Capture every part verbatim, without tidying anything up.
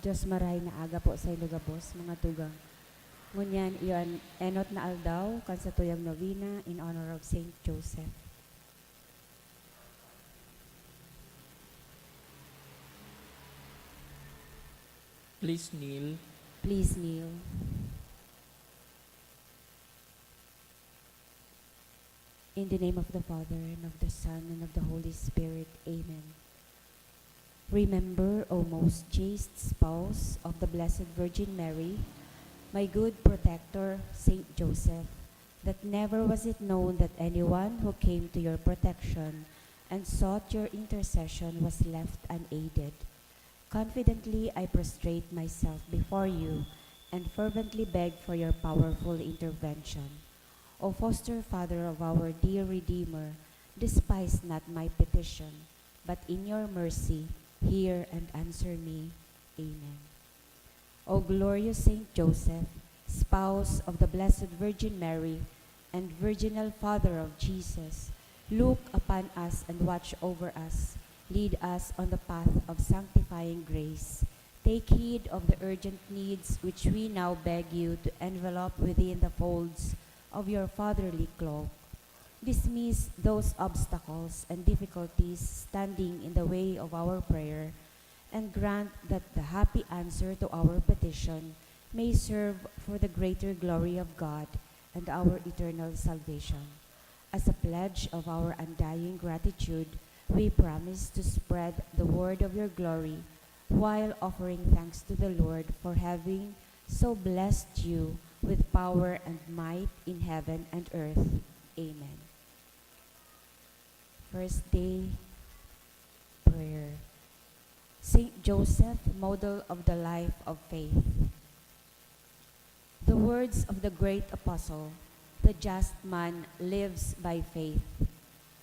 Diyos, maray na aga po saindo gabos, mga tugang. Ngunyan, iyo an enot na aldaw kan satuyang novena in honor of Saint Joseph. Please kneel. Please kneel. In the name of the Father, and of the Son, and of the Holy Spirit. Amen. Remember, O most chaste spouse of the Blessed Virgin Mary, my good protector, Saint Joseph, that never was it known that anyone who came to your protection and sought your intercession was left unaided. Confidently I prostrate myself before you and fervently beg for your powerful intervention. O foster Father of our dear Redeemer, despise not my petition, but in your mercy hear and answer me. Amen. O glorious Saint Joseph, spouse of the Blessed Virgin Mary and virginal father of Jesus, look upon us and watch over us. Lead us on the path of sanctifying grace. Take heed of the urgent needs which we now beg you to envelop within the folds of your fatherly cloak. Dismiss those obstacles and difficulties standing in the way of our prayer, and grant that the happy answer to our petition may serve for the greater glory of God and our eternal salvation. As a pledge of our undying gratitude, we promise to spread the word of your glory while offering thanks to the Lord for having so blessed you with power and might in heaven and earth. Amen. First day prayer. Saint Joseph, model of the life of faith. The words of the great apostle, "The just man lives by faith,"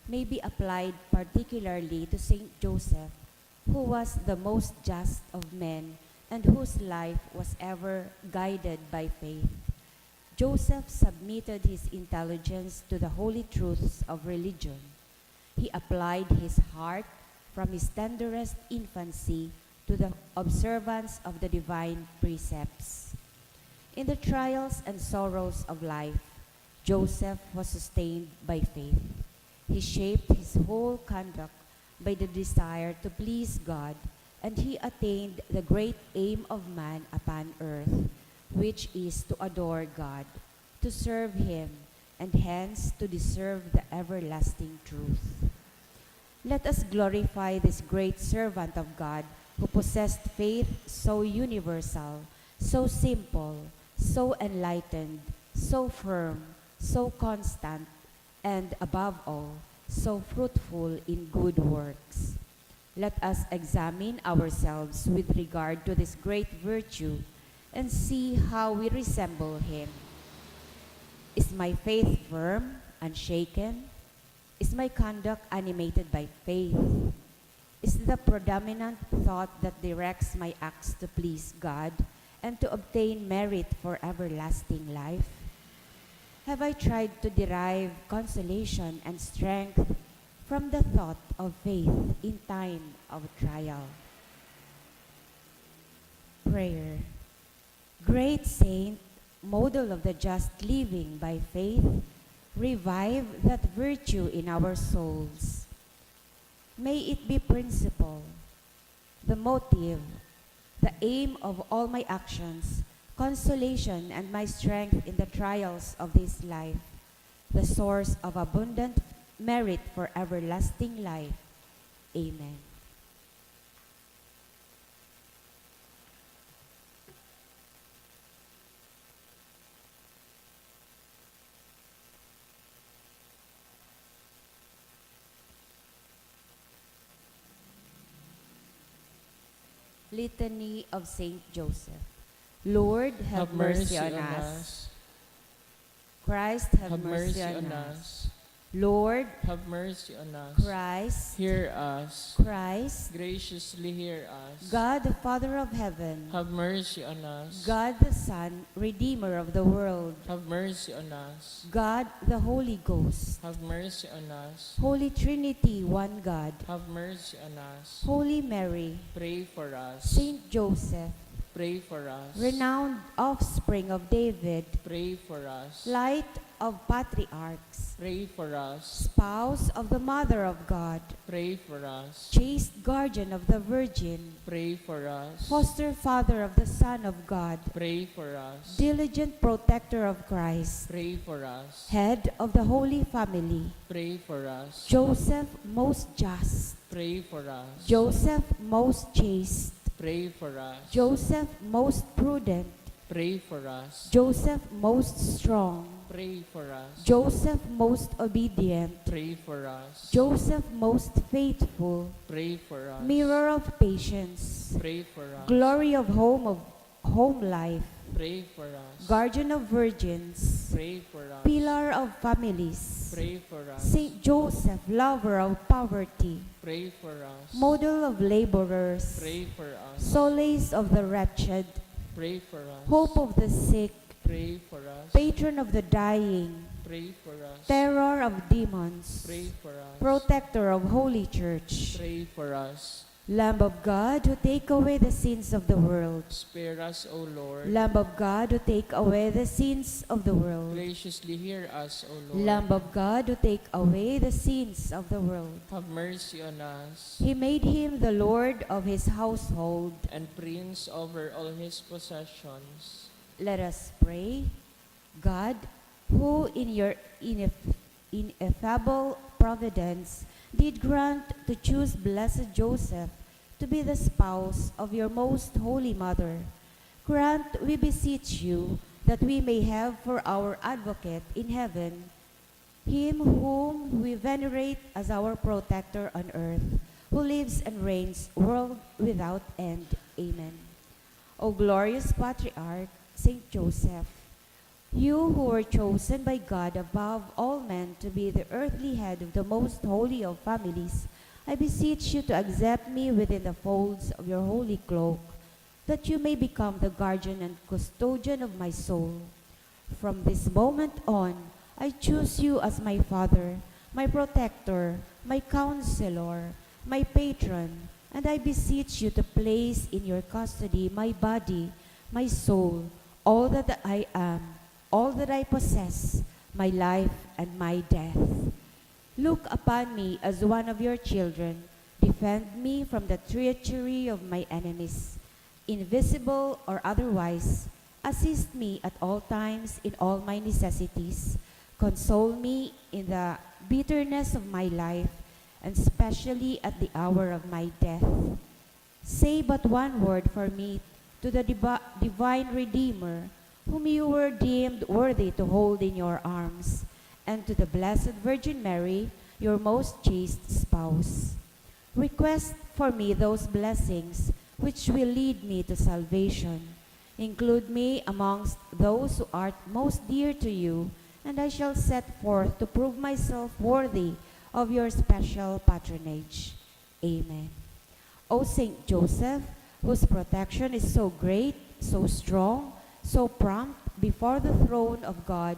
may be applied particularly to Saint Joseph, who was the most just of men and whose life was ever guided by faith. Joseph submitted his intelligence to the holy truths of religion. He applied his heart from his tenderest infancy to the observance of the divine precepts. In the trials and sorrows of life, Joseph was sustained by faith. He shaped his whole conduct by the desire to please God, and he attained the great aim of man upon earth, which is to adore God, to serve Him, and hence to deserve the everlasting truth. Let us glorify this great servant of God who possessed faith so universal, so simple, so enlightened, so firm, so constant, and above all, so fruitful in good works. Let us examine ourselves with regard to this great virtue and see how we resemble him. Is my faith firm, unshaken? Is my conduct animated by faith? Is the predominant thought that directs my acts to please God and to obtain merit for everlasting life? Have I tried to derive consolation and strength from the thought of faith in time of trial? Prayer. Great saint, model of the just living by faith, revive that virtue in our souls. May it be principle, the motive, the aim of all my actions, consolation and my strength in the trials of this life, the source of abundant merit for everlasting life. Amen. Litany of Saint Joseph. Lord, have mercy on us. Christ, have mercy on us. Lord, have mercy on us. Christ, hear us. Christ, graciously hear us. God, the Father of heaven, have mercy on us. God, the Son, Redeemer of the world, have mercy on us. God, the Holy Ghost, have mercy on us. Holy Trinity, one God, have mercy on us. Holy Mary, pray for us. Saint Joseph, Pray for us. Renowned offspring of David, Pray for us. Light of patriarchs, Pray for us. Spouse of the Mother of God, Pray for us. Chaste guardian of the Virgin, Pray for us. Foster father of the Son of God, Pray for us. Diligent protector of Christ, Pray for us. Head of the Holy Family, Pray for us. Joseph most just, Pray for us. Joseph most chaste, Pray for us. Joseph most prudent, Pray for us. Joseph most strong, Pray for us. Joseph most obedient, Pray for us. Joseph most faithful, Pray for us. Mirror of patience, Pray for us. Glory of home of home life, Pray for us. Guardian of virgins, Pray for us. Pillar of families, Pray for us. Saint Joseph, lover of poverty, Pray for us. Model of laborers, Pray for us. Solace of the wretched, Pray for us. Hope of the sick, Pray for us. Patron of the dying, Pray for us. Terror of demons, Pray for us. Protector of Holy Church, Pray for us. Lamb of God who take away the sins of the world, Spare us, O Lord. Lamb of God who take away the sins of the world, Graciously hear us, O Lord. Lamb of God who take away the sins of the world. Have mercy on us. He made him the Lord of his household. And prince over all his possessions. Let us pray. God, who in your inef- ineffable providence did grant to choose blessed Joseph to be the spouse of your most holy mother, grant, we beseech you, that we may have for our advocate in heaven him whom we venerate as our protector on earth, who lives and reigns world without end. Amen. O glorious Patriarch, Saint Joseph, you who were chosen by God above all men to be the earthly head of the most holy of families, I beseech you to accept me within the folds of your holy cloak, that you may become the guardian and custodian of my soul. From this moment on, I choose you as my father, my protector, my counselor, my patron, and I beseech you to place in your custody my body, my soul, all that I am, all that I possess, my life, and my death. Look upon me as one of your children. Defend me from the treachery of my enemies, invisible or otherwise. Assist me at all times in all my necessities. Console me in the bitterness of my life, and specially at the hour of my death. Say but one word for me to the divi- divine Redeemer, whom you were deemed worthy to hold in your arms, and to the Blessed Virgin Mary, your most chaste spouse. Request for me those blessings which will lead me to salvation. Include me amongst those who are most dear to you, and I shall set forth to prove myself worthy of your special patronage. Amen. O Saint Joseph, whose protection is so great, so strong, so prompt before the throne of God,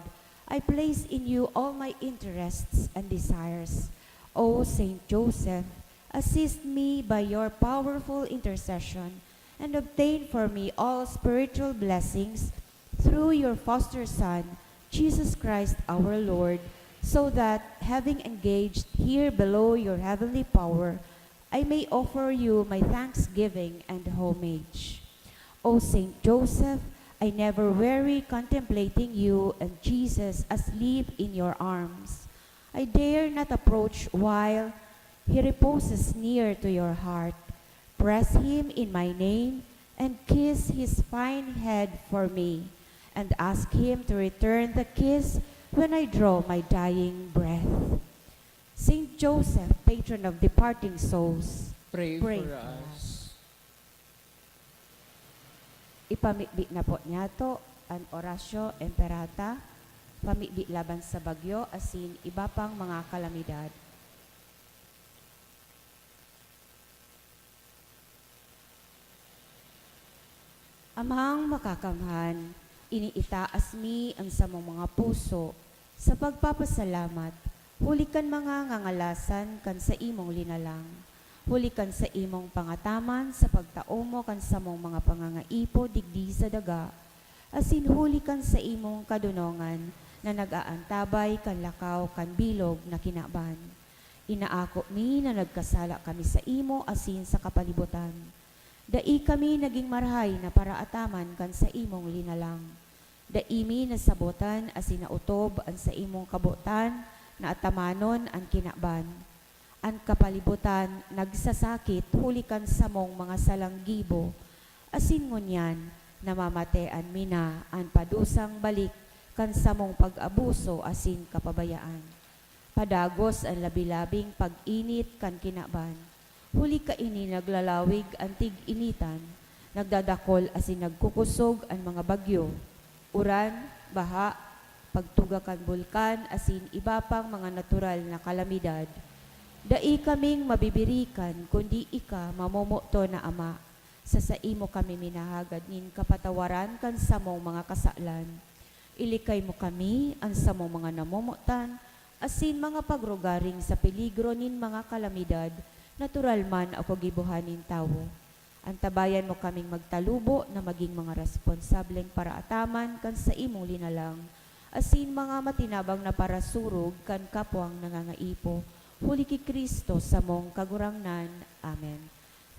I place in you all my interests and desires. O Saint Joseph, assist me by your powerful intercession and obtain for me all spiritual blessings through your foster Son, Jesus Christ our Lord, so that, having engaged here below your heavenly power, I may offer you my thanksgiving and homage. O Saint Joseph, I never weary contemplating you and Jesus asleep in your arms. I dare not approach while he reposes near to your heart. Press him in my name and kiss his fine head for me, and ask him to return the kiss when I draw my dying breath. Saint Joseph, patron of departing souls, Pray, Pray for for us. Ipamibi na po niyato an Oratio Imperata, pamibi laban sa bagyo asin iba pang mga kalamidad. Amang Makakamhan, iniitaas mi an samong mga puso sa pagpapasalamat huli kan mga ngangalasan kan saimong linalang. Huli kan saimong pangataman sa pagtao mo kan samong mga pangangaipo digdi sa daga, asin huli kan saimong kadonongan na nag-aantabay kan lakaw kan bilog na kinaban. Inaako mi na nagkasala kami saimo asin sa kapalibotan. Dai kami nagin marahay na paraataman kan saimong linalang. Dai mi nasabotan asin naotob an saimong kabotan na atamanon an kinaban. An kapalibotan nagsasakit huli kan samong mga salang gibo, asin ngunyan namamatean mi na an padusang balik kan samong pag-abuso asin kapabayaan. Padagos an labi-labing pag-init kan kinaban. Huli kaini naglalawig an tig-initan, nagdadakol asin nagkukosog an mga bagyo, uran, baha, pagtuga kan bulkan asin iba pang mga natural na kalamidad. Dai kaming mabibirikan kundi ika, mamomoton na Ama. Sa saimo kami minahagad nin kapatawaran kan samong mga kasalan. Ilikay mo kami, an samong mga namomotan, asin mga pagrugaring sa peligro nin mga kalamidad, natural man o kagibohan nin tawo. Antabayan mo kaming magtalubo na magin mga responsableng paraataman kan saimong linalang, asin mga matinabang na parasurog kan kapwang nangangaipo, huli ki Cristo samong Kagurangnan. Amen.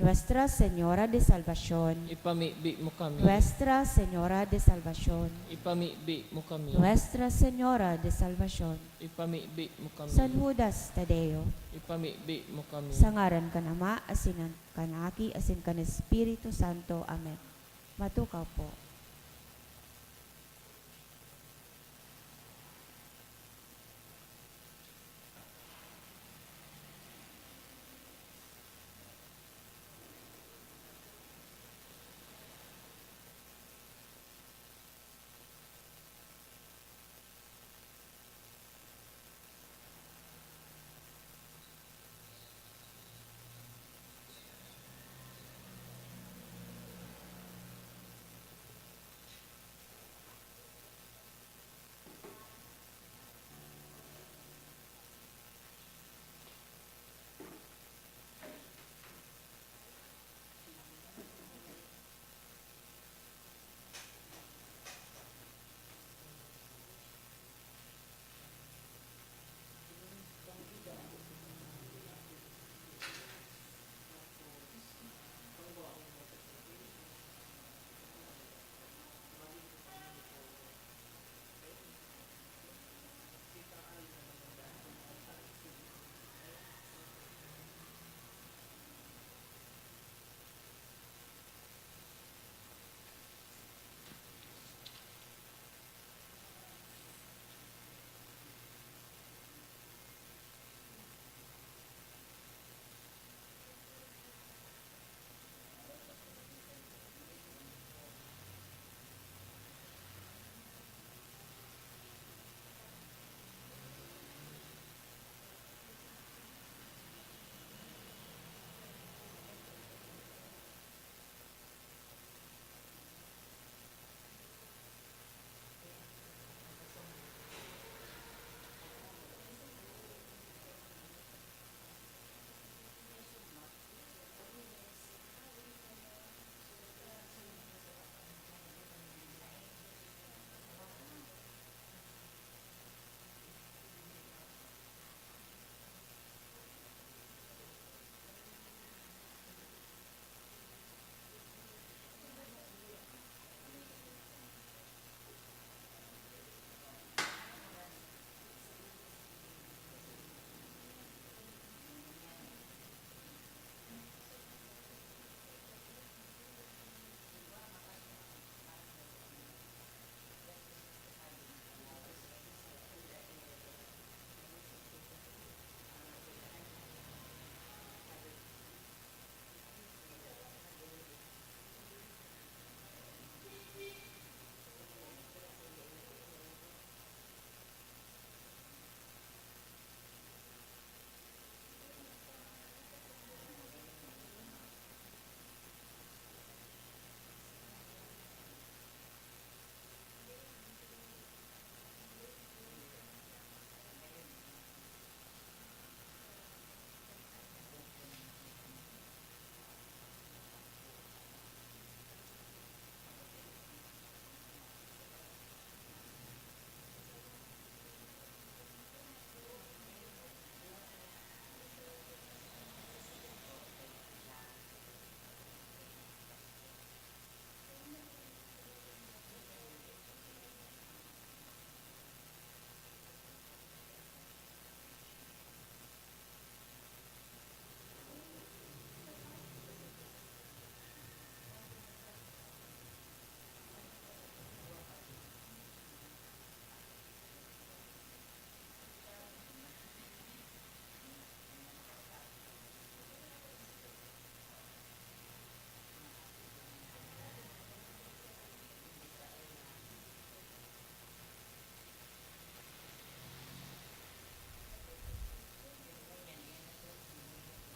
Nuestra Señora de Salvacion. Ipamibi mo kami. Nuestra Señora de Salvacion. Ipamibi mo kami. Nuestra Señora de Salvacion. Ipamibi mo kami. San Judas Tadeo. Ipamibi mo kami. Sa ngaran kan Ama, asin kan Aki, asin kan Espiritu Santo. Amen. Matukaw po.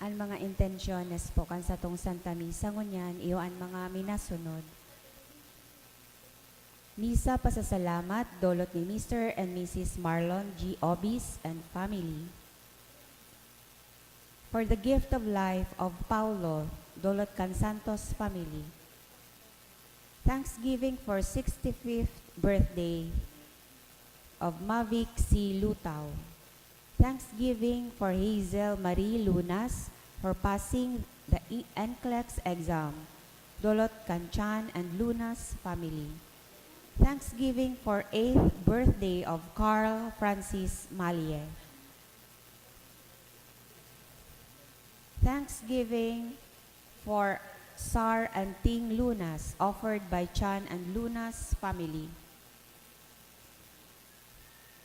An mga intensyones po kan satong Santa Misa ngunyan iyo an mga minasunod. Misa pasasalamat, dolot ni Mister and Missus Marlon G. Obis and family. For the gift of life of Paulo, dolot kan Santos family. Thanksgiving for sixty-fifth birthday of Mavic C. Lutao. Thanksgiving for Hazel Marie Lunas for passing the i-, NCLEX exam. Dolot kan Chan and Lunas family. Thanksgiving for eighth birthday of Carl Francis Malie. Thanksgiving for Sar and Ting Lunas, offered by Chan and Lunas family.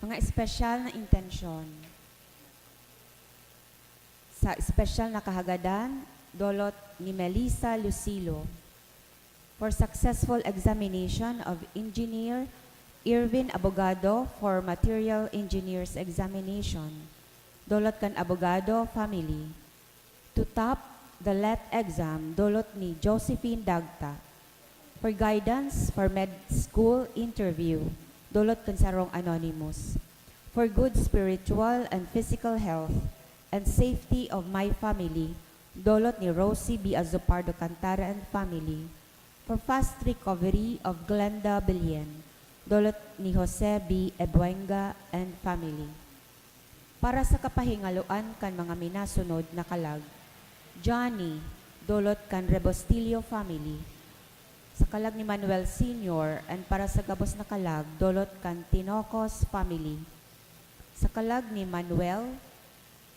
Mga espesyal na intensyon. Sa espesyal na kahagadan, dolot ni Melissa Lucilo. For successful examination of Engineer Irvin Abogado for Material Engineers Examination, dolot kan abogado family. To top the let exam, dolot ni Josephine Dagta. For guidance for med school interview, dolot kan sarong anonymous. For good spiritual and physical health and safety of my family, dolot ni Rosie B. Azupardo Cantara and family. For fast recovery of Glenda Belen, dolot ni Jose B. Ebuenga and family. Para sa kapahingaloan kan mga minasunod na kalag, Johnny, dolot kan Rebostillo family. Sa kalag ni Manuel Senior and para sa gabos na kalag, dolot kan Tinocos family. Sa kalag ni Manuel,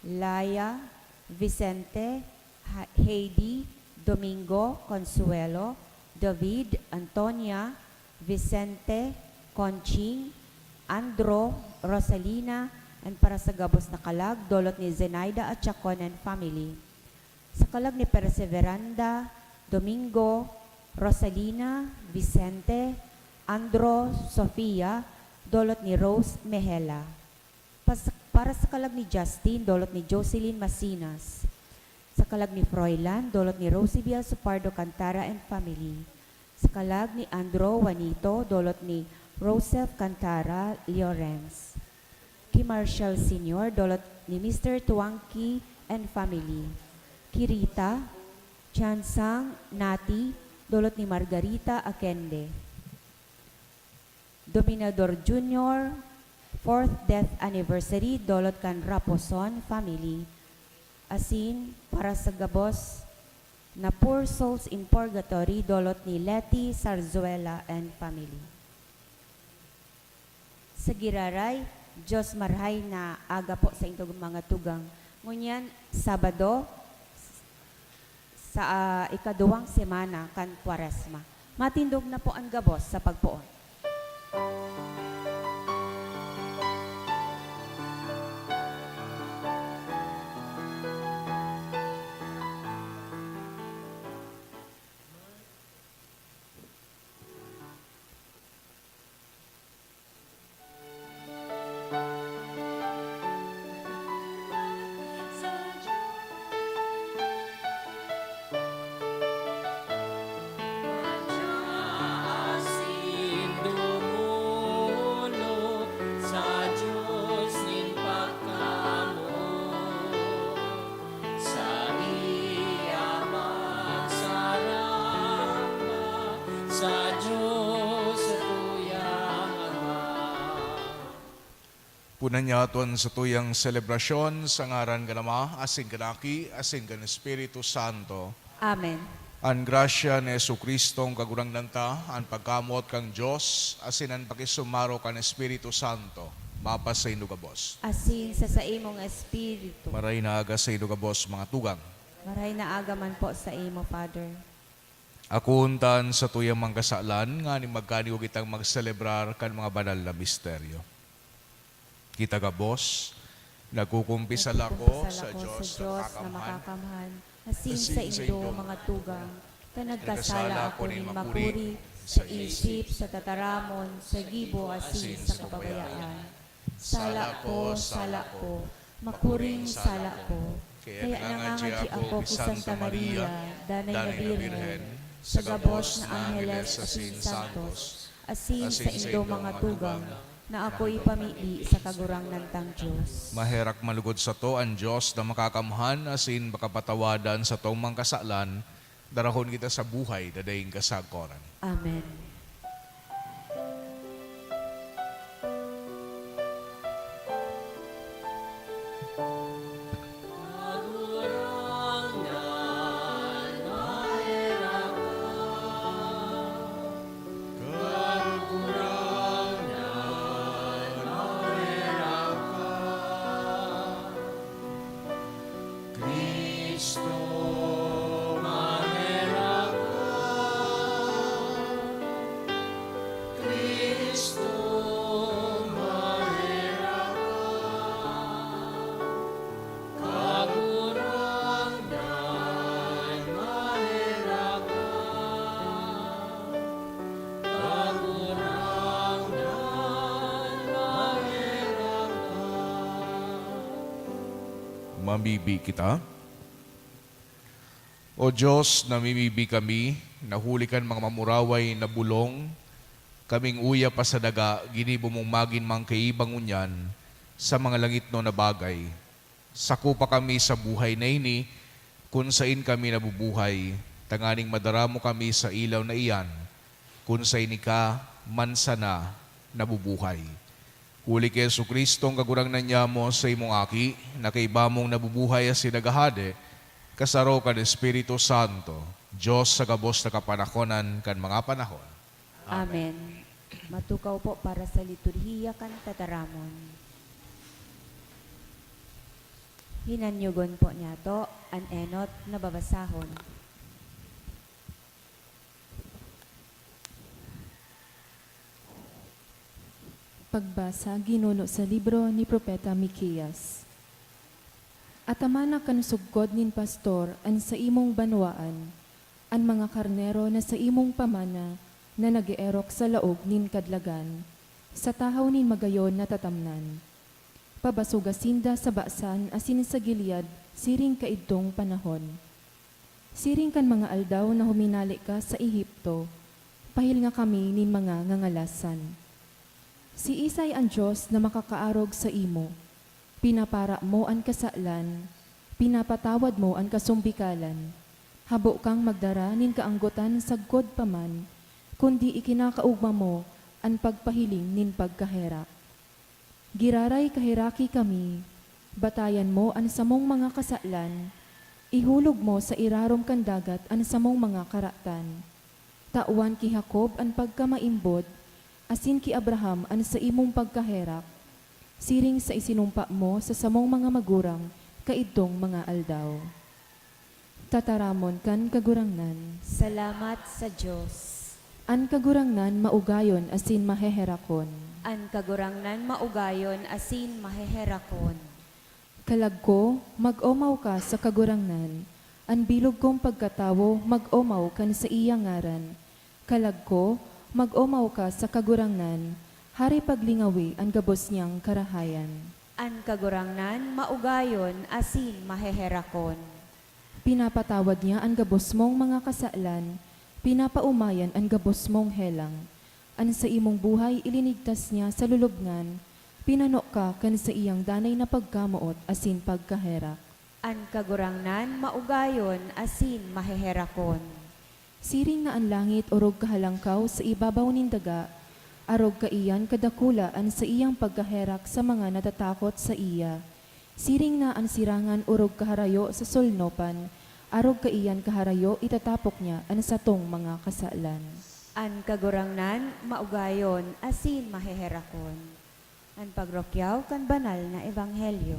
Laya, Vicente, Ha-, Heidi, Domingo, Consuelo, David, Antonia, Vicente, Conching, Andro, Rosalina, and para sa gabos na kalag, dolot ni Zenaida at Chacon and family. Sa kalag ni Perseveranda, Domingo, Rosalina, Vicente, Andro, Sofia, dolot ni Rose Mejela. Pas-, para sa kalag ni Justin, dolot ni Jocelyn Masinas. Sa kalag ni Froilan, dolot ni Rosie Bial Supardo Cantara and family. Sa kalag ni Andro Juanito, dolot ni Roseph Cantara Llorens. Ki Marshall Senior, dolot ni Mister Tuangki and family. Ki Rita, Chansang, Nati, dolot ni Margarita Akende. Dominador Junior, fourth death anniversary, dolot kan Raposon family. Asin, para sa gabos na poor souls in purgatory, dolot ni Leti Sarzuela and family. Sa giraray, Diyos marhay na aga po sa indong mga tugang. Ngunyan, Sabado, sa, ah, ikaduwang semana kan Kwaresma. Matindog na po an gabos sa pagpoon. Punan niyato an satuyang selebrasyon sa ngaran kan Ama, asin kan Aki, asin kan Espiritu Santo. Amen. An grasya ni Jesu-Cristo, an Kagurangnan ta, an pagkamoot kan Dios, asin an pakisumaro kan Espiritu Santo, mapasaindo gabos. Asin sa saimong espiritu. Maray na aga saindo gabos, mga tugang. Maray na aga man po sa imo, Father. Akoon ta an satuyang mga kasalan, nganing magkanigo kitang magselebrar kan mga banal na misteryo. Kita gabos, nagkukumpisal ako sa Diyos na makakamhan, asin sa indo, mga tugang, ta nagkasala ako nin makuri sa isip, sa tataramon, sa gibo, asin sa kapabayaan. Sala ko, sala ko, makuring sala ko. Kaya nangangadya ako ki Santa Maria, danay na Birhen, sa gabos na angheles asin santos, asin sa indong mga tugang, na ako ipamibi sa Kagurangnan tang Dios. Maherak man lugod sato an Dios na Makakamhan asin makapatawadan satong mga kasalan, darahon kita sa buhay na daing kasagkoran. Amen. Cristo, maherak ka. Cristo, maherak ka. Kagurangnan, maherak ka. Kagurangnan, maherak ka. Mamibi kita. O Dios, namimibi kami, na huli kan mga mamuraway na bulong, kaming uya pa sa daga, ginibo mong magin mga kaiba ngunyan sa mga langitnon na bagay. Sako pa kami sa buhay na ini, kun sain kami nabubuhay, tanganing madara mo kami sa ilaw na iyan, kun saini ka man sana nabubuhay. Huli ki Jesu-Cristo, an Kagurangnan nyamo, sa imong Aki, na kaiba mong nabubuhay asin naghahade, kasaro kan Espiritu Santo, Dios sa gabos na kapanahonan kan mga panahon. Amen. Amen. Matukaw po para sa liturhiya kan tataramon. Hinanyogon po niyato an enot na babasahon. Pagbasa ginuno sa libro ni Propeta Miqueas. Atamana kan sugkod nin pastor an saimong banwaan, an mga karnero na saimong pamana na nag-eerok sa laog nin kadlagan, sa tahaw nin magayon na tatamnan. Pabasoga sinda sa Basan asin sa Gilead siring kaidtong panahon. Siring kan mga aldaw na huminale ka sa Egipto, pahilinga kami nin mga ngangalasan. Siisay an Dios na makakaarog saimo? Pinapara mo an kasalan, pinapatawad mo an kasumbikalan. Habo kang magdara nin kaanggotan sagkod pa man, kundi ikinakaogma mo an pagpahiling nin pagkaherak. Giraray kaheraki kami, batayan mo an samong mga kasalan, ihulog mo sa irarom kan dagat an samong mga karatan. Tawan ki Jacob an pagkamaimbod, asin ki Abraham an saimong pagkaherak, siring sa isinumpa mo sa samong mga magurang kaidtong mga aldaw. Tataramon kan Kagurangnan. Salamat sa Dios. An Kagurangnan maugayon asin maheherakon. An Kagurangnan maugayon asin maheherakon. Kalag ko, mag-omaw ka sa Kagurangnan. An bilog kong pagkatawo, mag-omaw kan saiyang ngaran. Kalag ko, mag-omaw ka sa Kagurangnan, hare paglingawi an gabos niyang karahayan. An Kagurangnan maugayon asin maheherakon. Pinapatawad niya an gabos mong mga kasalan, pinapaomayan an gabos mong helang. An saimong buhay ilinigtas niya sa lulubngan, pinano ka kan saiyang danay na pagkamoot asin pagkaherak. An Kagurangnan maugayon asin maheherakon. Siring na an langit orog kahalangkaw sa ibabaw nin daga, arog kaiyan kadakula an saiyang pagkaherak sa mga natatakot saiya. Siring na an sirangan orog kaharayo sa solnopan, arog kaiyan kaharayo itatapok niya an satong mga kasalan. An Kagurangnan maugayon asin maheherakon. An pagrukyaw kan banal na ebanghelyo.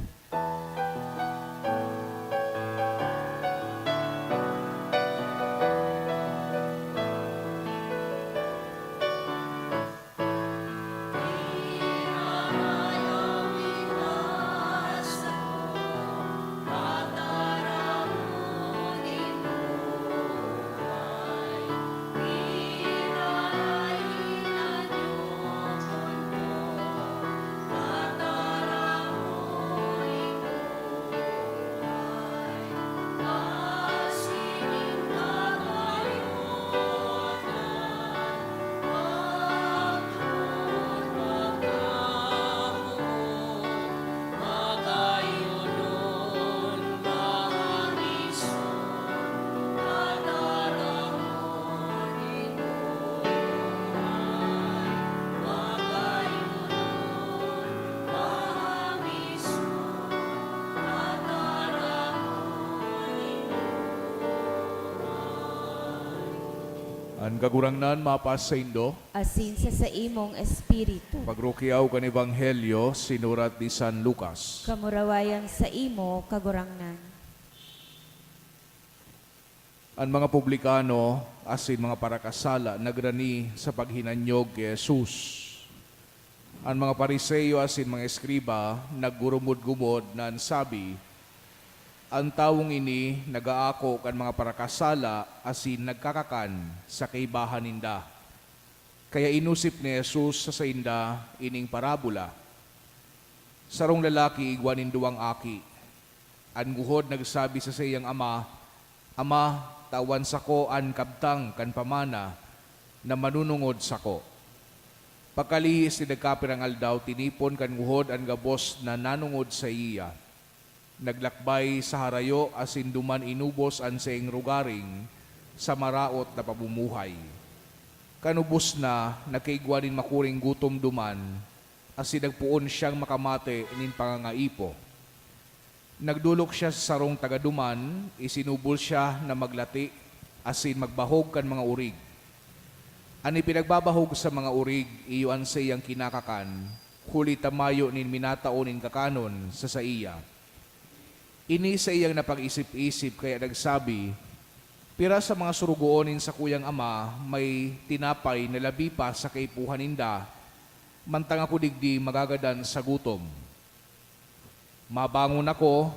An Kagurangnan mapasaindo. Asin sa saimong espiritu. Pagrukyaw kan Ebanghelyo sinurat ni San Lucas. Kamurawayan saimo, Kagurangnan. An mga publikano asin mga parakasala nagrani sa paghinanyog ki Jesus. An mga Fariseo asin mga eskriba naggurumod-gumod na an sabi, "An tawong ini nag-aako kan mga parakasala asin nagkakakan sa kaibahan ninda." Kaya inosip ni Jesus sa sainda ining parabola, "Sarong lalaki igwa nin duwang aki. An nguhod nagsabi sa saiyang ama, 'Ama, tawan sako an kabtang kan pamana na manunungod sako.' Pagkalihis nin nagkapirang aldaw, tinipon kan nguhod an gabos na nanungod saiya. Naglakbay sa harayo asin duman inubos an saiyang rogaring sa maraot na pamumuhay. Kan ubos na, nagkaigwa nin makuring gutom duman, asin nagpoon siyang makamate nin pangangaipo. Nagdolok siya sa sarong taga-duman, isinubol siya na maglati asin magbahog kan mga orig. An ipinagbabahog sa mga orig iyo an saiyang kinakakan, huli ta mayo nin minatao nin kakanon sa saiya. Ini saiyang napag-isip-isip, kaya nagsabi, 'Pira sa mga sorogoon nin sakuyang ama may tinapay na labi pa sa kaipuhan ninda, mantang ako digdi magagadan sa gutom. Mabangon ako,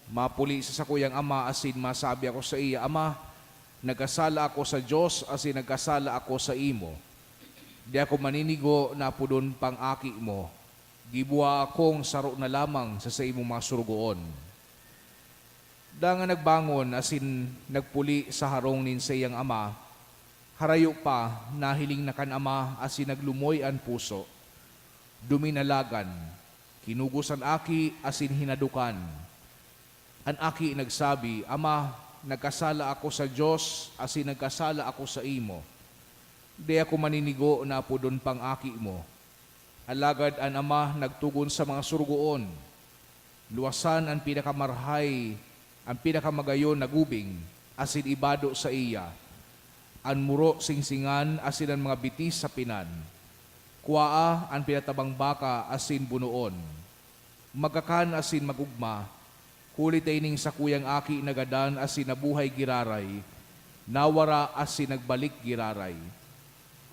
mapuli sa sakuyang ama asin masabi ako saiya, 'Ama, nagkasala ako sa Dios asin nagkasala ako saimo. Di ako maninigo na apodon pang aki mo. Gibuha akong saro na lamang sa saimong mga sorogoon.' Dangan nagbangon asin nagpuli sa harong nin saiyang ama. Harayo pa, nahiling na kan ama asin naglumoy an puso. Duminalagan, kinugos an aki asin hinadokan. An aki nagsabi, 'Ama, nagkasala ako sa Dios asin nagkasala ako saimo. Dai ako maninigo na apodon pang aki mo.' Alagad an ama nagtugon sa mga sorogoon, 'Luwasan an pinakamarahay, an pinakamagayon na gubing, asin ibado saiya. An muro singsingan asin an mga bitis sapinan. Kuaa an pinatabang baka asin bunoon. Magkakan asin mag-ogma, huli ta ining sakuyang aki nagadan asin nabuhay giraray, nawara asin nagbalik giraray.'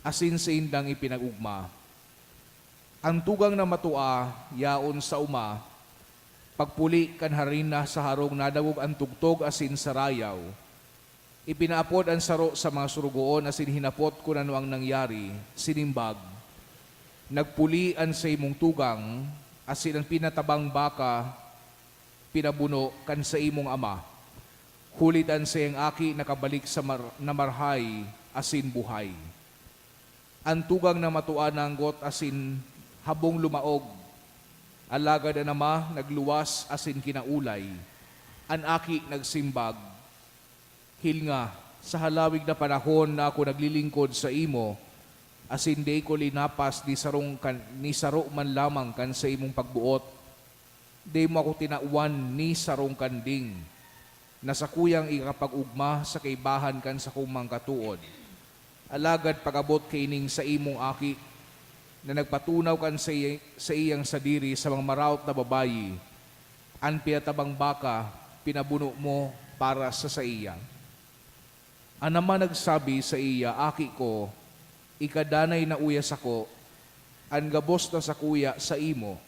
Asin saindang ipinag-ogma, 'An tugang na matua yaon sa oma.' Pagpuli kan harina sa harong nadangog an tugtog asin sarayaw. Ipinaapod an saro sa mga sorogoon asin hinapot kun ano an nangyari. Sinimbag, 'Nagpuli an saimong tugang, asin an pinatabang baka pinabuno kan saimong ama, huli ta an saiyang aki nakabalik sa mar- na marahay asin buhay.' An tugang na matua nanggot asin habong lumaog. Alagad an ama nagluwas asin kinaulay. An aki nagsimbag, 'Hilnga, sa halawig na panahon na ako naglilingkod saimo, asin dai ko linapas ni sarong kan, ni saro man lamang kan saimong pagboot, dai mo ako tinawan ni sarong kanding na sakuyang ikapag-ogma sa kaibahan kan sakong mga katood. Alagad pag-abot kaining saimong aki, na nagpatunaw kan sai-, saiyang sadiri sa mga maraot na babayi, an pinatabang baka pinabuno mo para sa saiya." An ama nagsabi saiya, "Aki ko, ika danay nauya sako, an gabos na sakuya saimo.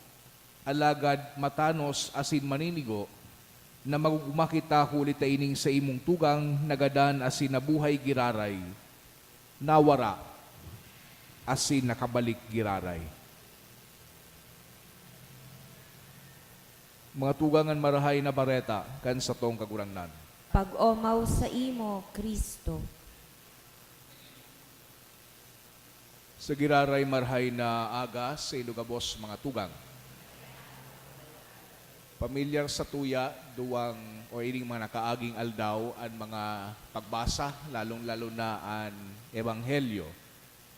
Alagad matanos asin maninigo na mag-ogma kita, huli ta ining saimong tugang nagadan asin nabuhay giraray, nawara asin nakabalik giraray." Mga tugang, an Marahay na Bareta kan satong Kagurangnan. Pag-omaw saimo, Cristo. Sa giraray marahay na aga sa inyo gabos, mga tugang. Pamilyar satuya, duwang o ining mga nakaaging aldaw, an mga pagbasa, lalong-lalo na an Ebanghelyo.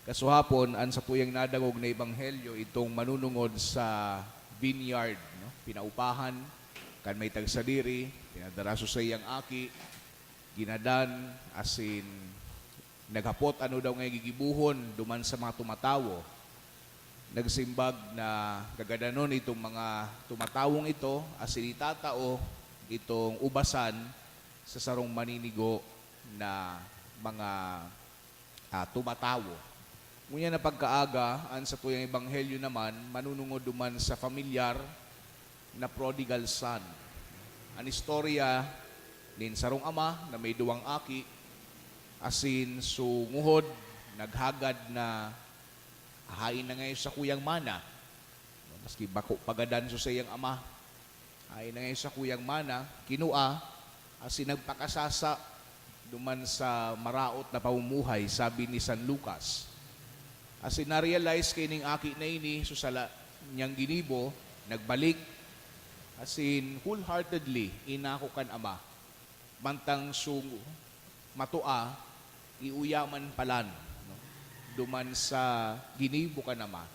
Kasuhapon, an satuyang nadangog na Ebanghelyo, itong manunungod sa vineyard, no? Pinaupahan kan may tagsadiri, pinadara sa saiyang aki, ginadan, asin Naghapot ano daw nga gigibohon duman sa mga tumatawo. Nagsimbag na gagadanon itong mga tumatawong ito asin itatao itong ubasan sa sarong maninigo na mga, ah, tumatawo. Ngunyan na pagkaaga, an satuyang ebanghelyo naman manunungod duman sa pamilyar na prodigal son. An istorya nin sarong ama na may duwang aki, asin so nguhod naghagad na haen na ngayon sakuyang mana. Maski bako pagadan so saiyang ama, haen na ngayon sakuyang mana, kinua, asin nagpakasasa duman sa maraot na pamumuhay, sabi ni San Lucas. Asin na-realize kaining aki na ini, so sala niyang ginibo, nagbalik, asin wholeheartedly inako kan ama. Mantang so matua, iuya man palan, no? Duman sa ginibo kan ama,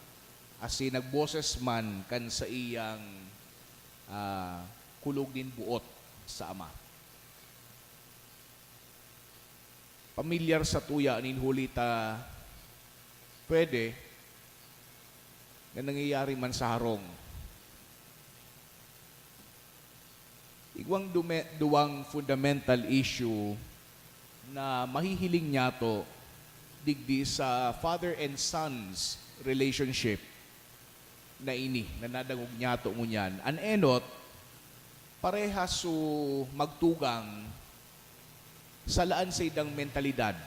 asin nagboses man kan saiyang, ah, kulog nin boot sa ama. Pamilyar satuya nin huli ta pwede na nangyayari man sa harong. Igwang dume-, duwang fundamental issue na mahihiling niyato digdi sa father and son's relationship na ini, na nadangog niyato ngunyan. An enot, parehas so magtugang, sala an saindang mentalidad.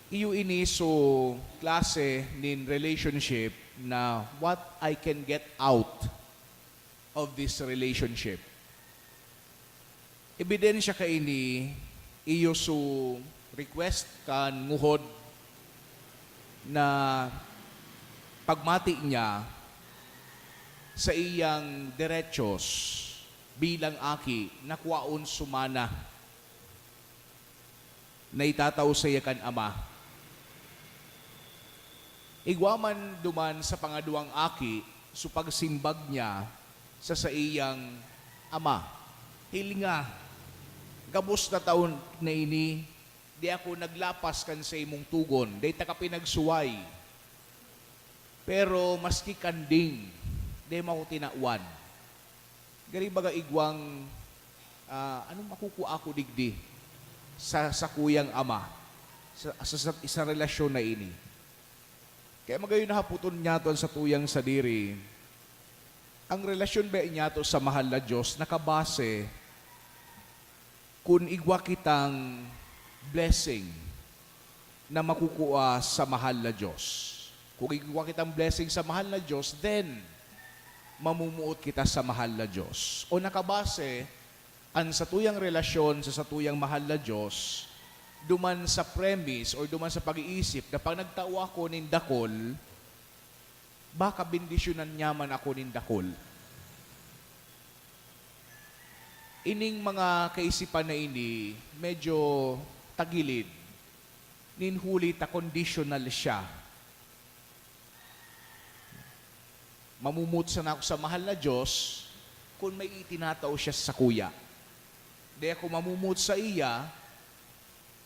Iyo ini so klase nin relationship na what I can get out of this relationship. Ebidensya kaini, iyo so request kan nguhod na pagmati niya, saiyang derechos bilang aki na kwaon so mana na itatao saiya kan ama. Igwa man duman sa pangaduwang aki so pagsimbag niya sa saiyang ama, "Hilinga, gabos na taon na ini, di ako naglapas kan saimong tugon, dai taka pinagsuway. Pero maski kanding, dai mo ako tinawan." Gari baga igwang, ah, "Anong makukua ko digdi sa sakuyang ama, sa, sa, sa, sa relasyon na ini?" Kaya magayon na hapoton niyato an satuyang sadiri, ang relasyon ba niyato sa mahal na Dios nakabase kun igwa kitang blessing na makukua sa mahal na Dios. Kung igwa kitang blessing sa mahal na Dios, then mamumuot kita sa mahal na Dios. O nakabase an satuyang relasyon sa satuyang mahal na Dios duman sa premise or duman sa pag-iisip na pag nagtao ako nin dakul, baka bendisyonan niya man ako nin dakul. Ining mga kaisipan na ini, medyo tagilid, nin huli ta conditional siya. Mamumuot sana ako sa mahal na Dios kun may itinatao siya sakuya. Di ako mamumuot sa iya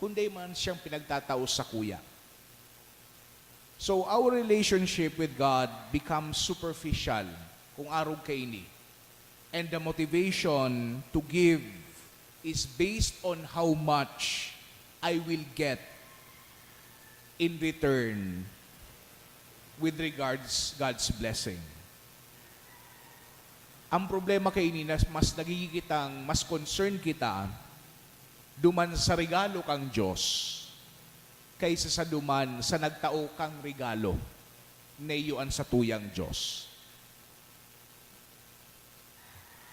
kun dai man siyang pinagtatao sakuya. So, our relationship with God becomes superficial kung arog kaini. And the motivation to give is based on how much I will get in return with regards God's blessing. Ang problema kaini na mas nagiging kitang, mas concern kita duman sa regalo kang Dios kaysa sa duman sa nagtao kang regalo na iyo an satuyang Dios.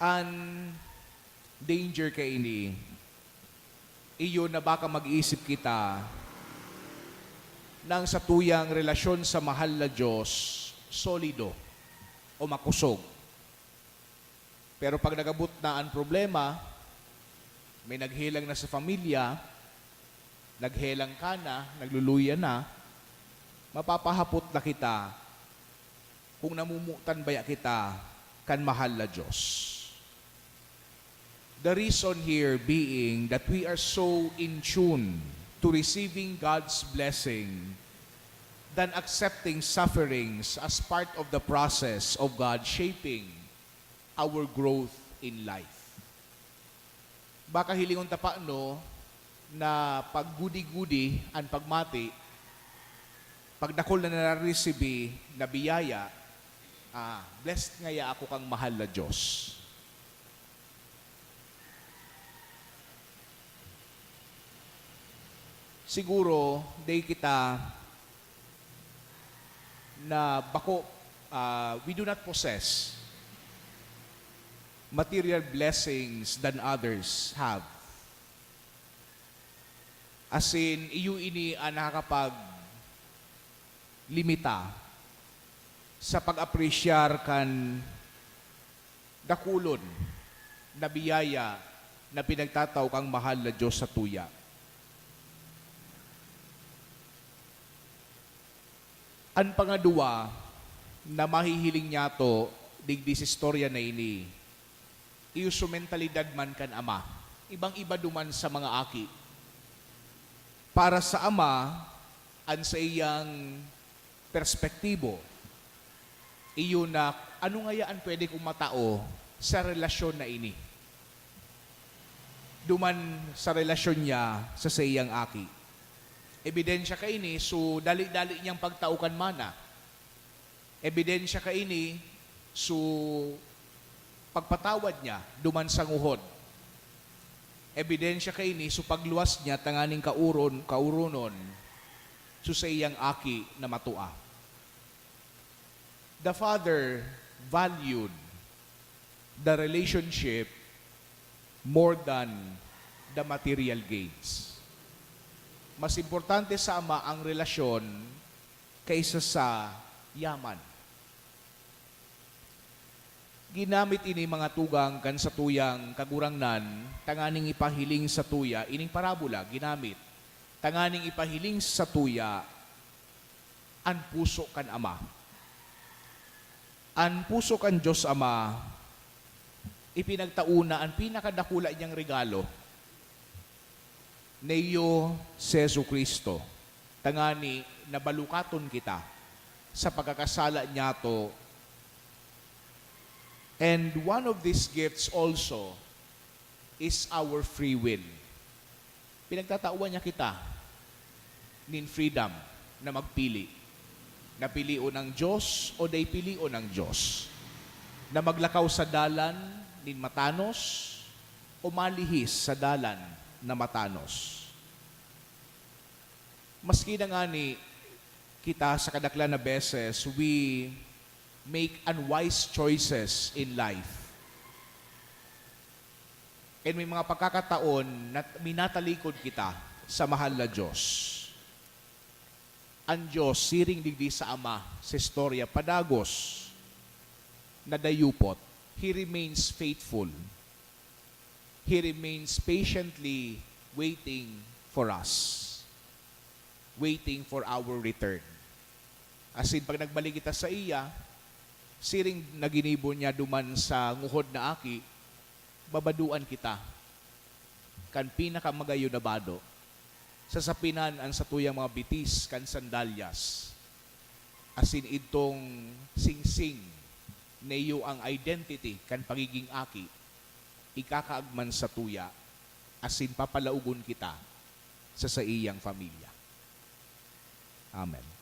An danger kaini, iyo na baka mag-iisip kita na ang satuyang relasyon sa mahal na Dios solido o makosog. Pero pag nag-abot na an problema, may naghelang na sa pamilya, naghelang ka na, nagluluya na, mapapahapot na kita kung namumutan baya kita kan mahal na Dios. The reason here being that we are so in tune to receiving God's blessing than accepting sufferings as part of the process of God shaping our growth in life. Baka hilingon ta pa, no, na paggudi-gudi an pagmati, pagdakul na nare-receive na biyaya, ah, blessed ngaya ako kan mahal na Diyos. Siguro, dai kita na bako, ah, we do not possess material blessings than others have. Asin, iyo ini an nakakapaglimita sa pag-apresyar kan dakulon na biyaya na pinagtatao kan mahal na Diyos sa tuya. An pangaduwa na mahihiling niyato digdi sa istorya na ini, iyo su mentalidad man kan ama. Ibang-iba duman sa mga aki. Para sa ama, an saiyang perspektibo, iyo na, "Ano ngaya an pwede kong matao sa relasyon na ini?" Duman sa relasyon niya sa saiyang aki. Ebidensya kaini su dali-dali niyang pagtao kan mana. Ebidensya kaini su pagpatawad niya duman sa nguhod. Ebidensya kaini su pagluwas niya tanganing kauron-, kauronon su saiyang aki na matua. The father valued the relationship more than the material gains. Mas importante sa ama ang relasyon kaysa sa yaman. Ginamit ini mga tugang kan satuyang Kagurangnan tanganing ipahiling sa tuya, ining parabola ginamit tanganing ipahiling sa tuya an puso kan Ama. An puso kan Dios Ama, ipinagtao na an pinakadakula niyang regalo, na iyo si Jesu-Cristo, tangani na balukaton kita sa pagkakasala niyato. And one of these gifts also is our free will. Pinagtatawan niya kita nin freedom na magpili, na pilion ang Dios o dai pilion ang Dios, na maglakaw sa dalan nin matanos o malihis sa dalan na matanos. Maski na ngani kita sa kadaklan na beses, we make unwise choices in life. And may mga pagkakataon na minatalikod kita sa mahal na Diyos. An Diyos, siring digdi sa Ama, sa istorya, padagos, nadayupot. He remains faithful. He remains patiently waiting for us. Waiting for our return. Asin pag nagbalik kita saiya, siring na ginibo niya duman sa nguhod na aki, babadoan kita kan pinakamagayon na bado. Sasapinan an satuyang mga bitis kan sandalyas, asin idtong singsing na iyo an identity kan pagiging aki, ikakaagman satuya, asin papalaogon kita sa saiyang pamilya. Amen.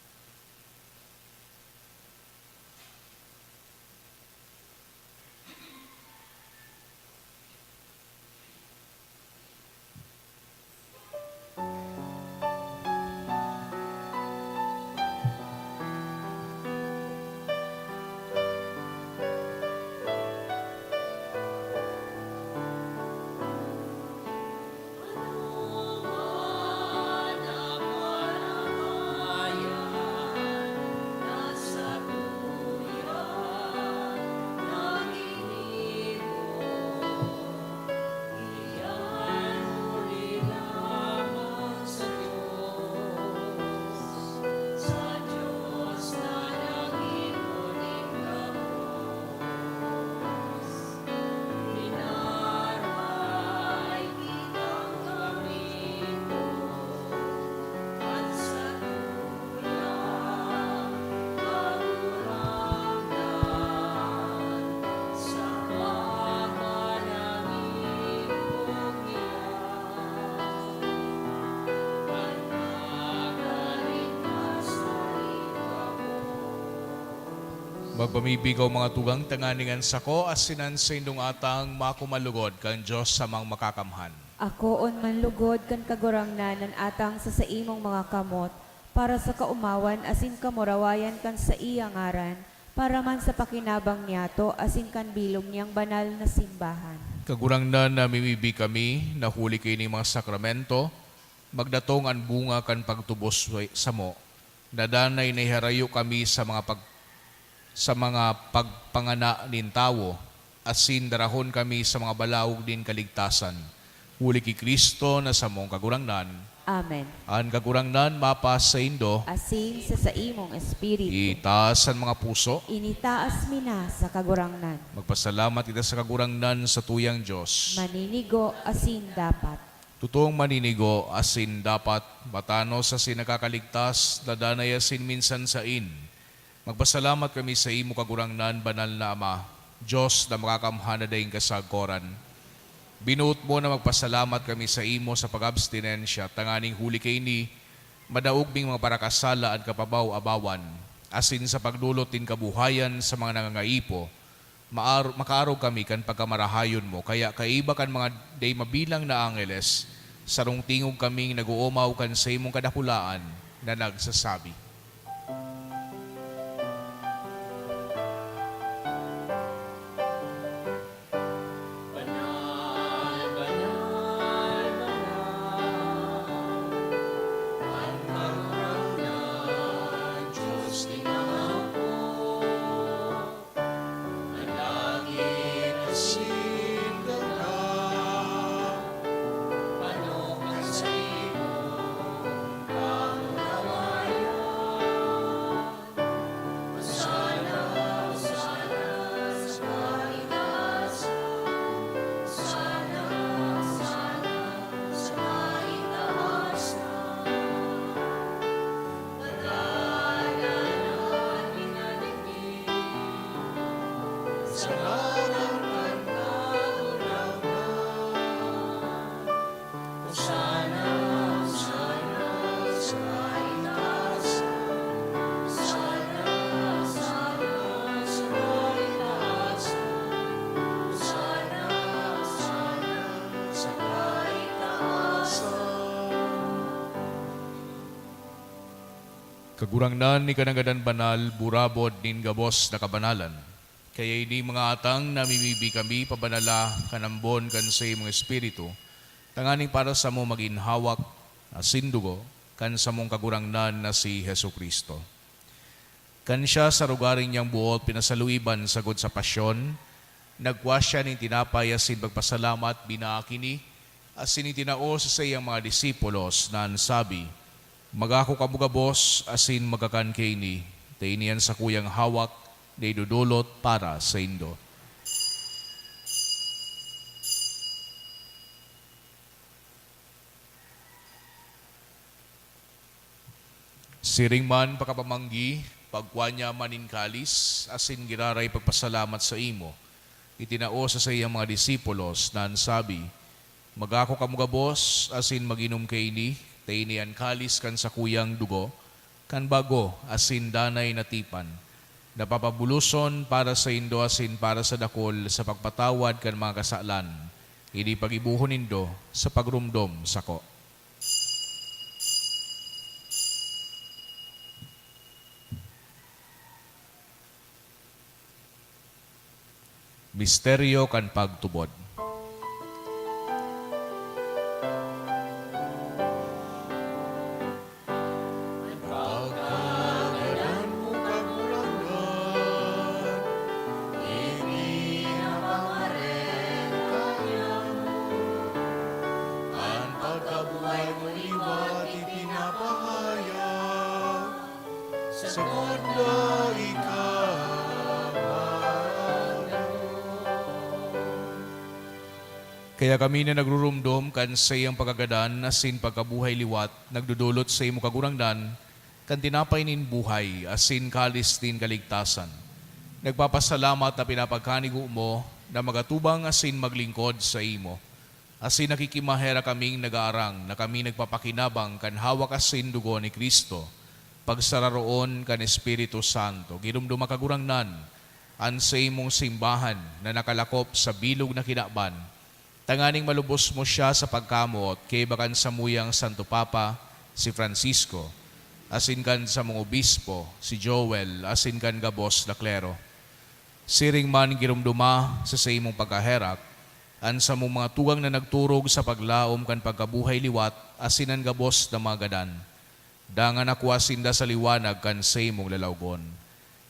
Magpamibi kaw, mga tugang, tanganing an sako asin an saindong atang makumalugod kan Dios Amang Makakamhan. Akoon man lugod kan Kagurangnan an atang sa saimong mga kamot, para sa kaomawan asin kamurawayan kan saiya ngaran, para man sa pakinabang niyato asin kan bilog niyang banal na simbahan. Kagurangnan, namimibi kami na huli kaini mga sakramento, magdatong an bunga kan pagtubos samo, na danay na iharayo kami sa mga pag-, sa mga pagpangana nin tawo, asin darahon kami sa mga balaog nin kaligtasan. Huli ki Cristo na samong Kagurangnan. Amen. An Kagurangnan mapasaindo. Asin sa saimong espiritu. Itaas an mga puso. Initaas mi na sa Kagurangnan. Magpasalamat kita sa Kagurangnan, sa tuyang Dios. Maninigo asin dapat. Totoong maninigo asin dapat, matanos asin nakakaligtas, dadanay asin minsan sain. Magpasalamat kami saimo, Kagurangnan, Banal na Ama, Dios na Makakamhan na daing kasagkoran. Binoot mo na magpasalamat kami saimo sa pag-abstinensya, tanganing huli kaini, madaog ming mga parakasala an kapabaw-abawan, asin sa pagdolot nin kabuhayan sa mga nangangaipo, maar-, makaarog kami kan pagkamarahayon mo. Kaya kaiba kan mga dai mabilang na angheles, sarong tingog kaming nag-oomaw kan saimong kadakulaan na nagsasabi, "Banal, banal, banal, an Kagurangnan, Dios nin mga hukbo." An langit asin daga, pano kan saimong kamurawayan. Hosana, Hosana sa kaitaasan. Hosana, Hosana sa kaitaasan. Sa ngaran kan Kagurangnan. Hosana, Hosana sa kaitaasan. Hosana, Hosana sa kaitaasan. Hosana, Hosana sa kaitaasan. Kagurangnan, ika na ngadan banal, burabod nin gabos na kabanalan. Kaya ini, mga atang, namimibi kami, pabanala kan ambon kan saimong Espiritu, tanganing para samo magin hawak asin dugo kan samong Kagurangnan na si Jesu-Cristo. Kan siya sa rogaring niyang buot pinasaluiban sagkod sa pasyon, nagkua siya nin tinapay asin pagpasalamat, binaak ini, asin itinao sa saiyang mga disipulos, na an sabi, "Magako kamo gabos asin magkakan kaini, ta ini an sakuyang hawak na idodolot para saindo." Siring man pakapamanggi, pagkua niya man nin kalis asin giraray pagpasalamat saimo, itinao sa saiyang mga disipulos, na an sabi, "Magako kamo gabos asin mag-inom kaini, ta ini an kalis kan sakuyang dugo, kan bago asin danay na tipan, na papabuloson para saindo asin para sa dakul sa pagpatawad kan mga kasalan. Ini paggibohon nindo sa pagromdom sako." Misteryo kan pagtubod. Pagkagadan mo, Kagurangnan, ipinapangareng ka niamo. An pagkabuhay mo liwat ipinapahayag, sagkod na ika magdangog. Kaya kami na nagruromdom kan saiyang pagkagadan asin pagkabuhay liwat, nagdodolot saimo, Kagurangnan, kan tinapay nin buhay asin kalis nin kaligtasan. Nagpapasalamat ta pinapagkanigo mo na magatubang asin maglingkod saimo. Asin nakikimaherak kaming nagaarang na kami nagpapakinabang kan hawak asin dugo ni Cristo, pagsararoon kan Espiritu Santo. Giromdoma, Kagurangnan, an saimong simbahan na nakalakop sa bilog na kinaban, tanganing malubos mo siya sa pagkamoot kaiba kan samuyang Santo Papa, si Francisco, asin kan samong obispo, si Joel, asin kan gabos na klero. Siring man, giromdoma sa saimong pagkaherak an samong mga tugang na nagturog sa paglaom kan pagkabuhay liwat asin an gabos na mga gadan. Dangan nakua sinda sa liwanag kan saimong lalawgon.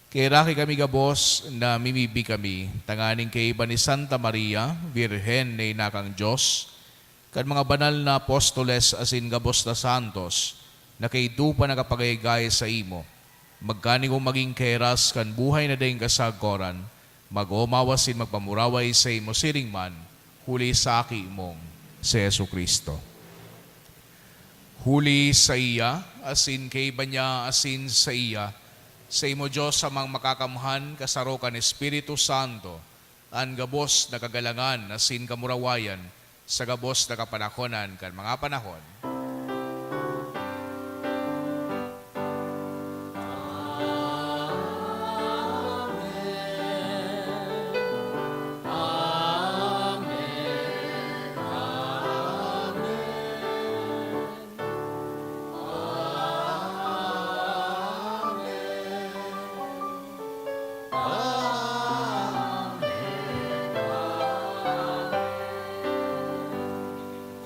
Kaheraki kami gabos, namimibi kami, tanganing kaiba ni Santa Maria, Birhen na ina kan Dios, kan mga banal na apostoles asin gabos na santos na kaidto pa nakapagayagay saimo, magkanigong magin kaheras kan buhay na daing kasagkoran, mag-omaw asin magpamuraway saimo siring man, huli sa Aki mong si Jesu-Cristo. Huli saiya, asin kaiba niya, asin saiya, saimo Dios Amang Makakamhan, kasaro kan Espiritu Santo, an gabos na kagalangan asin kamurawayan sa gabos na kapanahonan kan mga panahon.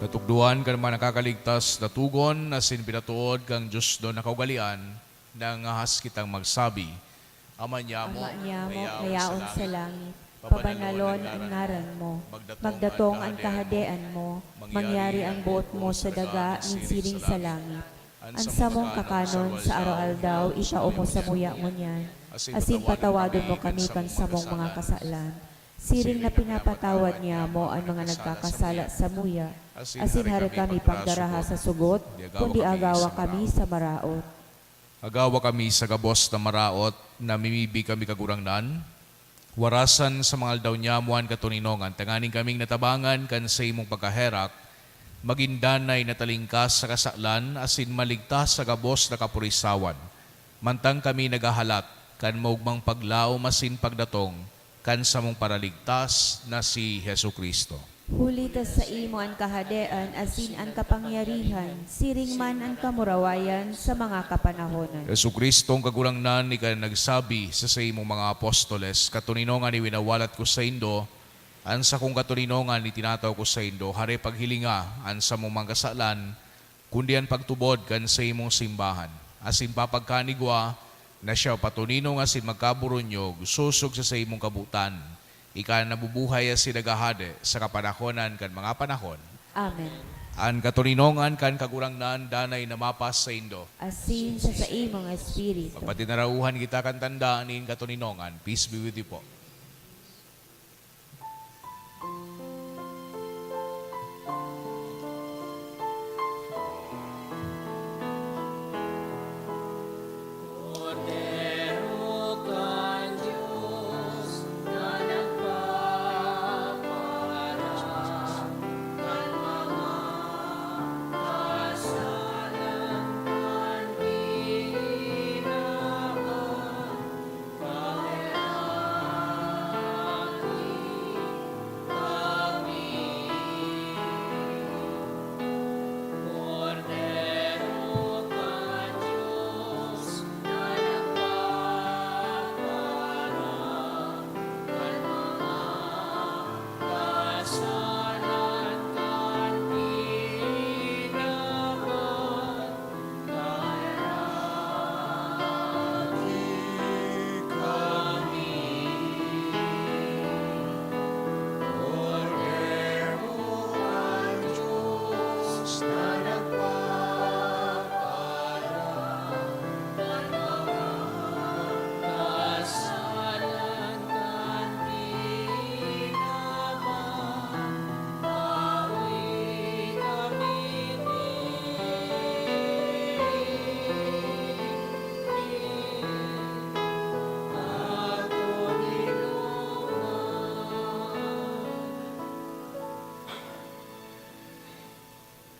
Katukdoan kan mga nakakaligtas na tugon asin pinatood kan diosnon na kaugalean, nangahas kitang magsabi, Ama niamo, Ama niamo, na yaon sa langit, pabanalon an ngaran mo. Magdatong an kahadean mo. Mangyari an boot mo sa daga nin siring sa langit. An samong kakanon sa araw-aldaw, itao mo samuya ngunyan, asin patawadon mo kami kan samong mga kasalan, siring na pinapatawad niamo an mga nagkakasala samuya, asin hari kami pagdaraha sa sugot, kundi agawa kami sa maraot. Agawa kami sa gabos na maraot, namimibi kami, Kagurangnan. Warasan sa mga aldaw niamo an katoninongan, tanganing kaming natabangan kan saimong pagkaherak, magin danay na talingkas sa kasalan asin maligtas sa gabos na kapurisawan, mantang kami naghahalat kan maogmang paglaom asin pagdatong kan samong Paraligtas na si Jesu-Cristo. Huli ta saimo an kahadean asin an kapangyarihan, siring man an kamurawayan sa mga kapanahonan. Jesu-Cristong Kagurangnan, ika na nagsabi sa saimong mga apostoles, "Katoninongan iwinawalat ko saindo, an sakong katoninongan itinatao ko saindo, hare paghilinga an samong mga kasalan, kundi an pagtubod kan saimong simbahan, asin papagkanigwa na siya patoninong asin magkaburunyog sosog sa saimong kabotan, ika na nabubuhay asin naghahade sa kapanahonan kan mga panahon." Amen. An katoninongan kan Kagurangnan danay na mapasaindo. Asin sa saimong espiritu. Pagpatinarauhan kita kan tanda nin katoninongan. Peace be with you po.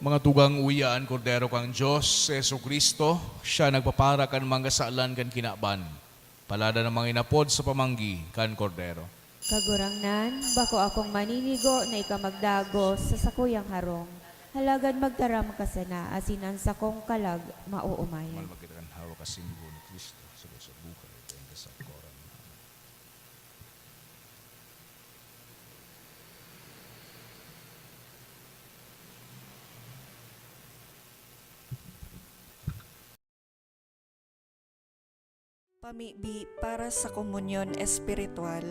Mga tugang, uya an Kordero kan Dios, si Jesu-Cristo, siya nagpapara kan mga kasalan kan kinaban. Palada an mga inapod sa pamanggi kan Kordero. Kagurangnan, bako akong maninigo na ika magdagos sa sakuyang harong. Alagad magtaram ka sana, asin an sakong kalag maoomayan. Malmag kita kan hawak asin dugo ni Cristo, sa buhay, daing kasangkoran. Pamibi para sa komunyon espiritual.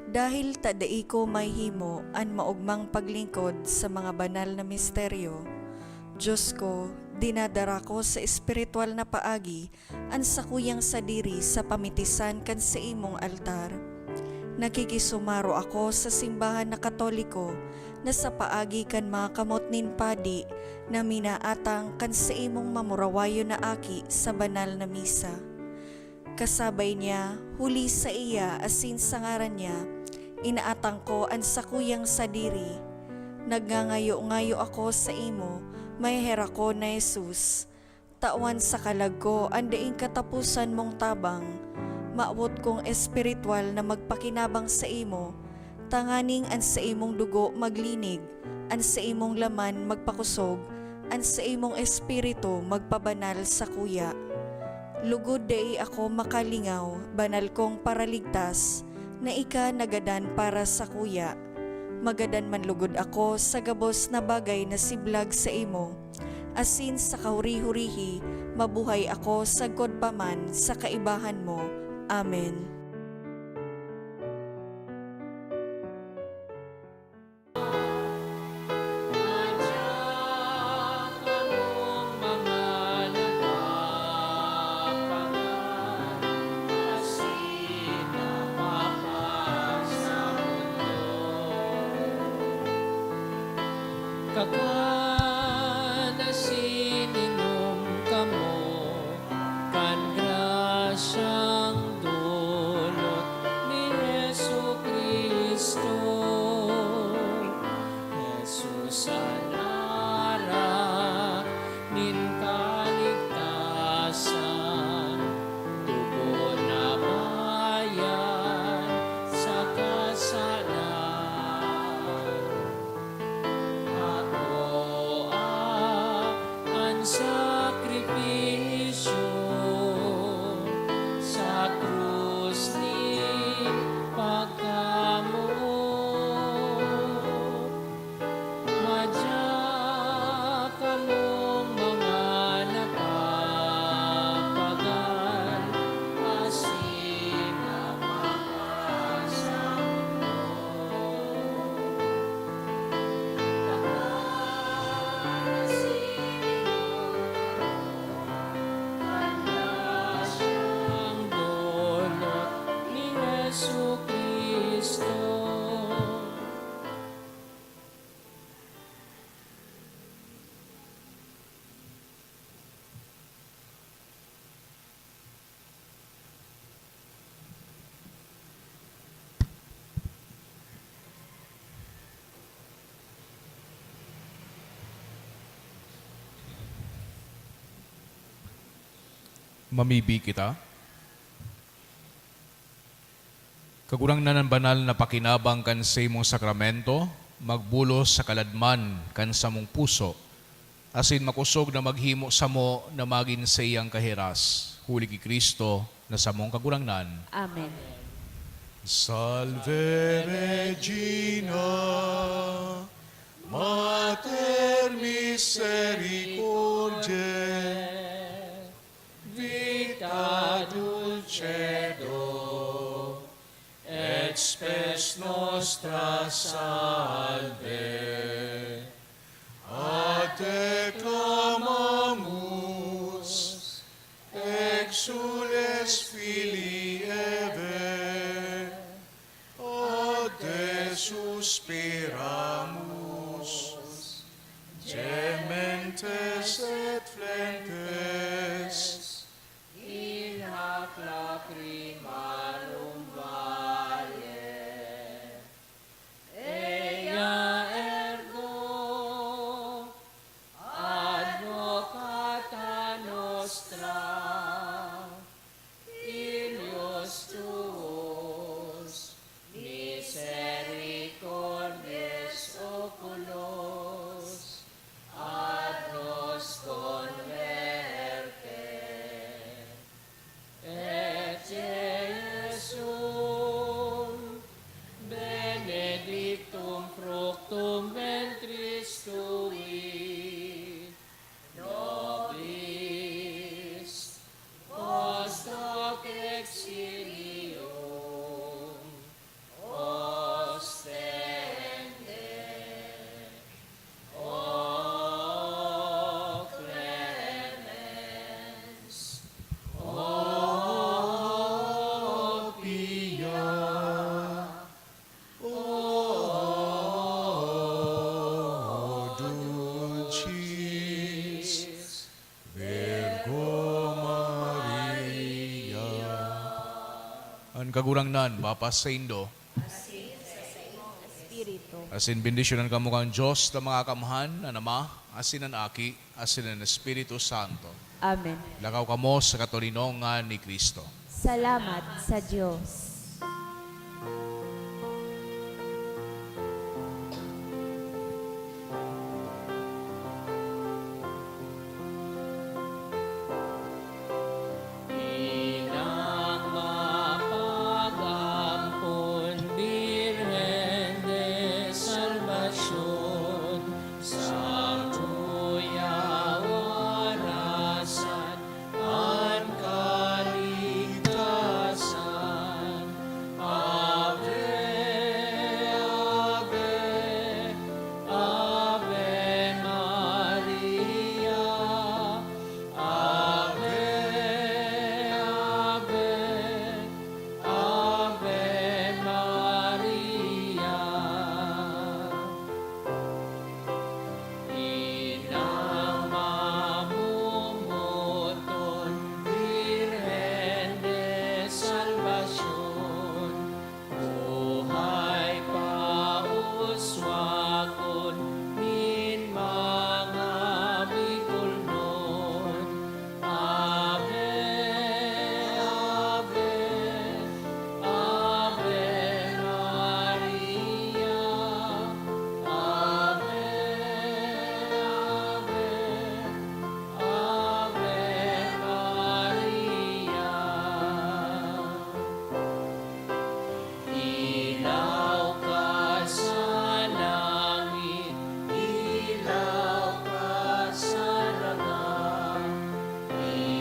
Dahil ta dai ko mahihimo an maogmang paglingkod sa mga banal na misteryo, Diyos ko, dinadara ko sa espiritual na paagi an sakuyang sadiri sa pamitisan kan saimong altar. Nakikisumaro ako sa simbahan na Katoliko na sa paagi kan mga kamot nin padi na minaatang kan saimong mamurawayon na aki sa banal na misa. Kasabay niya, huli saiya asin sa ngaran niya, inaatang ko an sakuyang sadiri. Nagngangayo-ngayo ako saimo, maheherak ko na Jesus. Tawan sa kalag ko an daing kataposan mong tabang. Mawot kong espiritual na magpakinabang saimo, tanganing an saimong dugo maglinig, an saimong laman magpakosog, an saimong espiritu magpabanal sakuya. Lugod dai ako makalingaw, banal kong Paraligtas, na ika nagadan para sakuya. Magadan man lugod ako sa gabos na bagay na siblag saimo, asin sa kahuri-hurihi, mabuhay ako sagkod pa man sa kaibahan mo. Amen. Kakan asin inom kamo kan grasyang dulot ni Jesu-Cristo. Jesus an aram nin kaligtasan, dugo na bayad sa kasalan. Akoa an sakripisyo sa krus ni pagkamoot. Madya kamong mga napapagal, asin Mamibi kita. Kagurangnan, an banal na pakinabang kan saimong sakramento magbulos sa kaladman kan samong puso, asin makosog na maghimo samo na magin saiyang kahiras, huli ki Cristo na samong Kagurangnan. Amen. Salve Regina, Mater Misericordiae, Vita Dulcedo et Spes Nostra Salve. A Te clamamus, exsules filii Evae, a Te suspiramus, gementes et flentes in hac lacrimarum valle. Ea ergo Kagurangnan, mapasaindo. Asin sa saimong espiritu. Asin bendisyonan kamo kan Dios na mga kaamahan, an Ama, asin an Aki, asin an Espiritu Santo. Amen. Lakaw kamo sa katoninongan ni Cristo. Salamat sa Dios. Inang mapag-ampon, Birhen de Salvacion, sa tuya warasan an kaligtasan. Ave, Ave, Ave Maria. Ave, Ave, Ave Maria. Inang mamomoton, Birhen de Salvacion, buhay pauswakon nin mga Bicolnon. Ave, Ave, Ave Maria. Ave, Ave, Ave Maria. Ilaw ka sa langit, ilaw ka sa daga,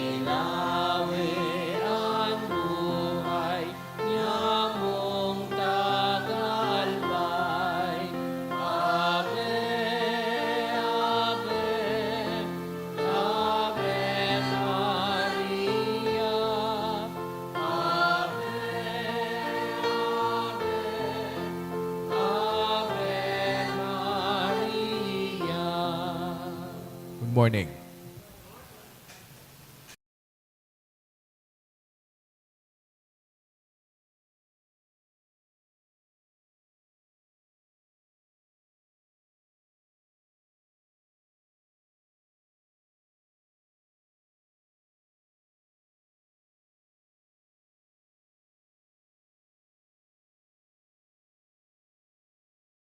ilawi an buhay nyamong tagalbay. Ave, Ave, Ave Maria. Ave, Ave, Ave Maria. Good morning.